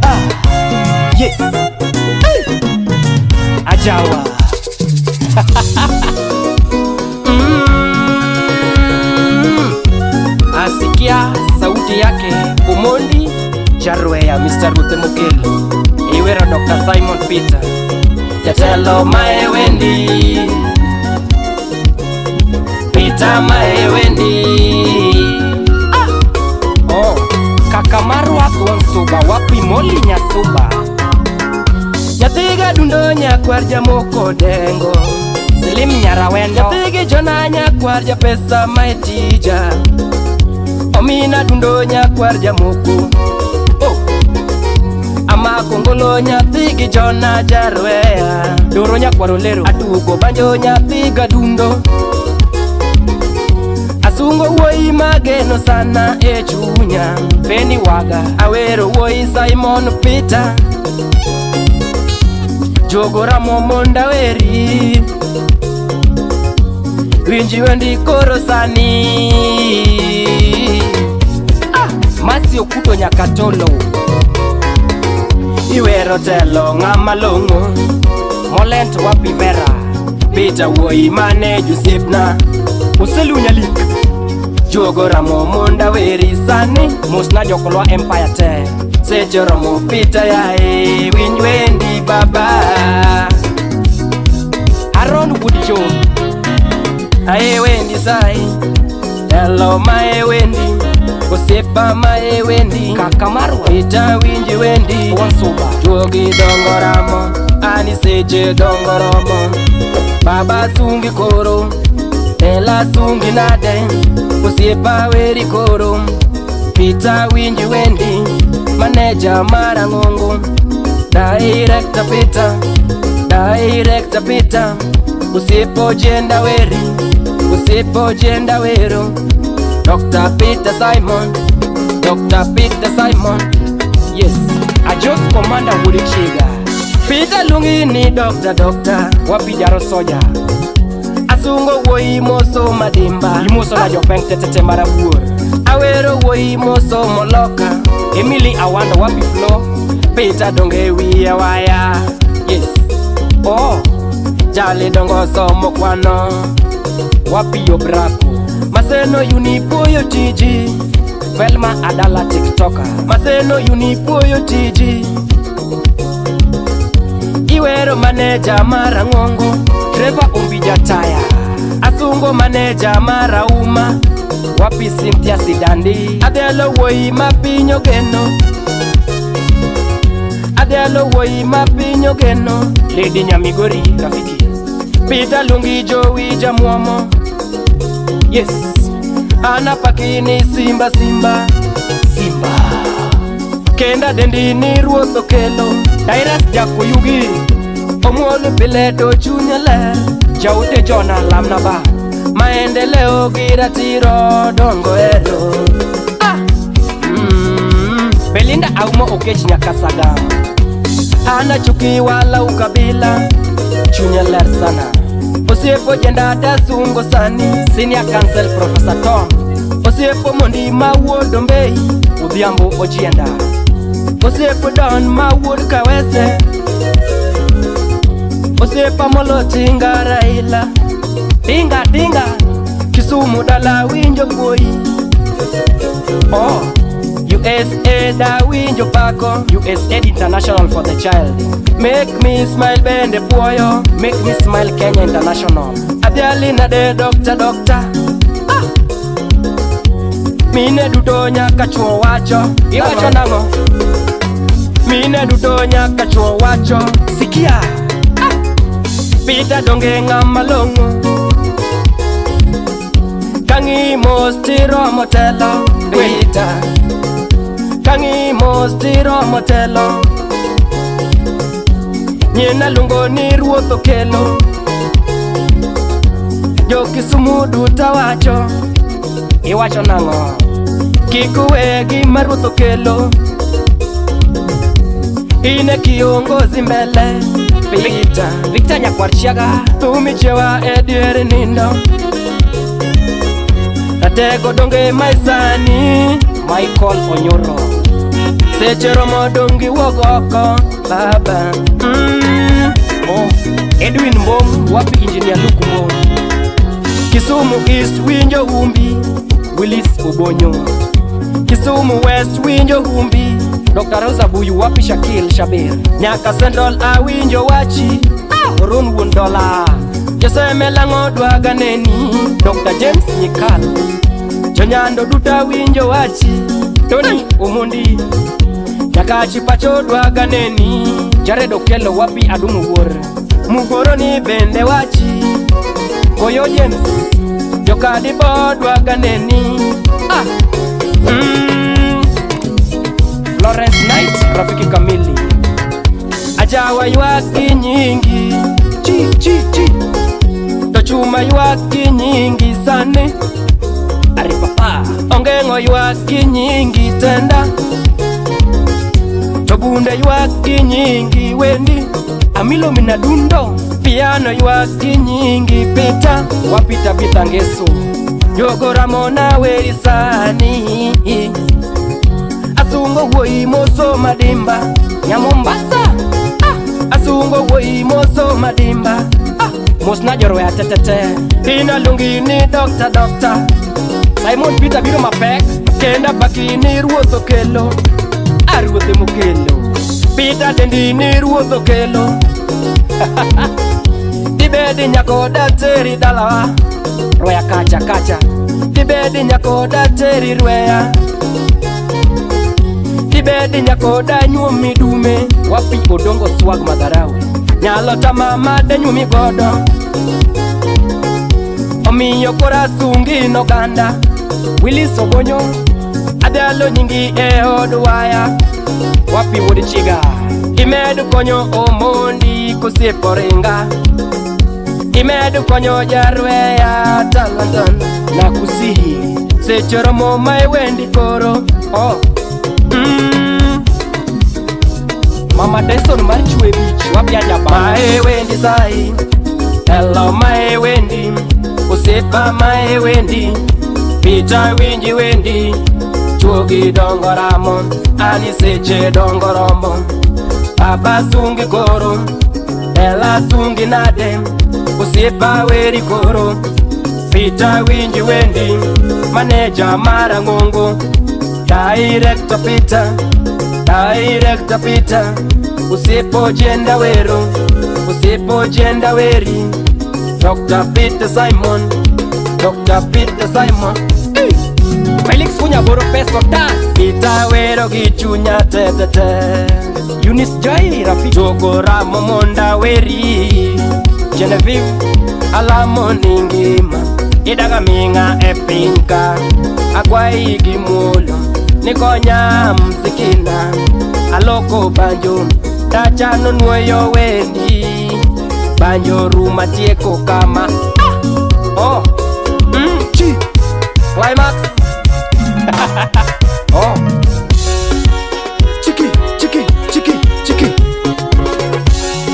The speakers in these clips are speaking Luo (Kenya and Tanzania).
Ah, yes. Hey. Ajawa. Asikia sauti yake Omondi Jarweya Mr. Ruth Mokelo Iwero Dr. Simon Peter Jatelo maewendi Peter maewendi ah! Oh, kaka marwa thuon suba wapi moli nyasuba Nyathiga dundo nyakwar jamoko dengo Slim nyarawendo Nyathigi jona nyakwar japesa maetija Omina dundo nyakwar jamoko oh. Amako ngolo nyathigi jona jarweya Doro nyakwar olero Atugo banjo nyathiga dundo Asungo wuoyi mageno sana e chunya Feni waga Awero wuoyi Simon Peter Jogo ramo monda weri Winji wendi koro sani ah, Masi okuto nyaka tolo Iwero telo ng'ama long'o Molent wapi vera Peter wuoyi mane Josepna Oselu nyalik Jogo ramo monda weri sani Mosna jokolwa empire te Seche romo Peter yae Winj wendi baba Aaron Woodjoe Ae wendi sai Telo mae wendi Osiepa mae wendi Kaka marwa Peter winji wendi Wansuba Juogi dongo ramo Ani seche dongo romo Baba sungi koro Ela sungi nade Osiepa weri koro Peter winji wendi Maneja marang'ongo Director Peter Director Peter Osiepo jenda weri Osiepo jenda wero Dr. Peter Simon Dr. Peter Simon Yes, Ajos Commander Wulichiga Peter lungi ni Dr. Doctor Wapi jaro soja Asungo wuoyi moso madimba Imoso na jopeng tetete marabuor Awero wuoyi moso moloka Emily Awanda wapi flo Peter donge wiye waya Yes Oh Jali dongo somo kwano Wapi yo brako Maseno yunipuoyo tiji Velma Adala tiktoker Maseno yunipuoyo tiji Iwero maneja marang'ongo Trevor Ombija taya Asungo maneja marauma Wapi Cynthia Sidandi Adhialo wuoyi ma piny ogeno Adhialo wuoyi ma piny ogeno Lady Nyamigori rafiki Peter Lungi Jowi jamuomo Yes Ana pakini simba simba Simba Kenda dendi ni ruoth okelo Dairas Jakoyugi Omuol pile to chunye ler Jaute Jona lamna ba Maendeleo gi ratiro dongo ero ah! Belinda Aumo Okech nyaka Sagam Hana chuki wala ukabila Chunye ler sana Osiepo jenda tasungo sani Senior Counsel Professor Tom Osiepo mondi ma wuod Ombei Odhiambo Ojienda Osiepo Don ma wuod Kawese Osiepa molo tinga Raila Tinga tinga Kisumu dala winjo puoyi Oh USA da winjo pako USAID International for the child Make me smile bende puoyo Make me smile Kenya International Adhiali nade doctor doctor ah! Mine duto nyaka chuo wacho Iwacho nang'o? Mine duto nyaka chuo wacho Sikia ah! Peter donge ng'ama long'o Kang'i mos tiromo telo Peter Kang'i mos tiromo telo Nyina luongo ni ruoth okelo Jo Kisumu duto wacho Iwacho nang'o? Kik uwe gima ruoth okelo In e kiongozi mbele Peter Victor Nyakwar Chiaga Thumi chiewa e dier nindo Ratego donge maisani Michael Onyuro Seche romo dongi wuog oko baba. Oh, Edwin Mbom, wapi Engineer Luke Mbom. Kisumu East winjo humbi, Willis Obonyo. Kisumu West winjo humbi, Dr. Rosa Buyu, wapi Shakil Shabir. Nyaka Central awinjo wachi, ah, Oron wuon dola. Joseme lang'o dwaga neni, Dr. James Nyikal. Jonyando duto awinjo wachi, Tony Omondi. Nyaka Chipacho dwaga neni, Jared Okello, wapi Adumu Wuor. Mugoroni bende wachi, Koyo James. Jokadibo dwaga neni. Ah. Florence Knight, rafiki kamili. Ajawa ywak gi nyingi, chi chi chi. To chuma ywak gi nyingi sani. Ari papa. Ongeng'o ywak gi nyingi tenda. To bunde ywak gi nyingi wendi. Amilo minadundo. Piano ywak gi nyingi pita. Wapita pita ngeso. Jogo Ramona weri sani. Asungo wuoyi moso madimba. Nyamombasa. Ah. Asungo wuoyi moso madimba. Ah. Mosna jorweya tetete. Inaluongi ni doctor doctor. Simon Peter biro mapek. Kenda paki ni ruoth okelo. A ruoth emokelo. Peter dendi ni ruoth okelo. Dibedi nyakoda teri dalawa. Rweya kacha kacha. Dibedi nyakoda teri rweya. Dibedi nyakoda nyuomi dume. Wapi Odongo swag madharau. Nyalo tama made nyuomi godo. Omiyo kora sungi noganda. Willis Obonyo. Adhialo nyingi e od waya. Wapi wuod chiga. Imed konyo Omondi kosiepo ringa. Imed konyo jarweya talantan. Nakusihi. Seche romo ma iwendi koro. Oh. Mama Dyson mar chwe bich, wapi ajaba. Mae wendi sai. Hello mae wendi. Osiepa mae wendi. Peter winji wendi. Chuogi dongo ramo. Ani seche dongo romo. Baba sungi koro. Ela sungi nade. Osiepa weri koro. Peter winji wendi. Manager marangongo. Director Peter. Director Peter. Usipo jenda wero. Usipo jenda weri. Dr. Peter Simon. Dr. Peter Simon. Hey! Felix Kunyaboro peso tas. Peter wero gi chunya tetete. Eunice Joy rafiki. Jogo ramo monda weri. Genevieve alamo ni ngima. Idaga ming'a e piny ka. Akwayi gi muolo. Nikonya mzikina. Aloko banjo. Tachano nuoyo wendi. Banjo ruma tieko kama. Ah! Oh. Chi. Climax. Oh. Chiki, chiki, chiki, chiki.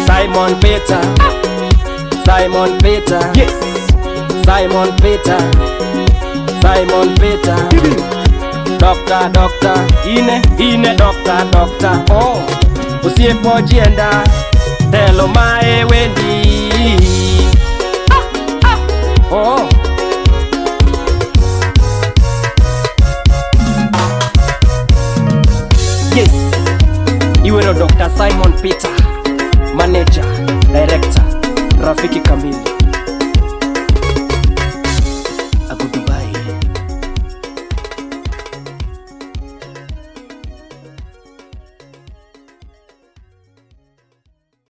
Simon Peter. Simon Peter. Yes. Simon Peter. Simon Peter. Doctor, doctor. Ine, ine, doctor, doctor. Oh. Osiepo jienda. Telo mae wendi. Ah, ah. Oh. Yes. Iwero Dr. Simon Peter. Manager, director, rafiki kamili.